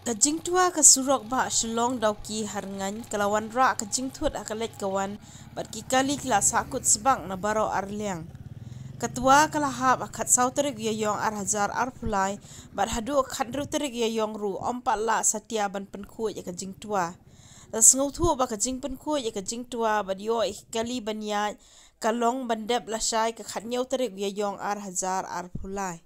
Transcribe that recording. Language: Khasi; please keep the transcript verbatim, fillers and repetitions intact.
Ka jingtwa ka surok bah Shillong Dawki ha Rngiew ka la wanrah ka jingthut ha ka leit ka wan bad ki kali ki la sahkut sbak na baroh arliang. Ka twa ka la hap ha ka khatsaw tarik Ïaïong ar hajar arphew lai bad haduh ka khathynriew tarik Ïaïong ruh ym pat lah satia ban pynkhuid ïa ka jingtwa. La sngewthuh ba ka jingpynkhuid ïa ka jingtwa bad ïoh ïa ki kali ban ïaid ka long ban dep lashai ka khathynñiew tarik Ïaïong ar hajar arphew lai.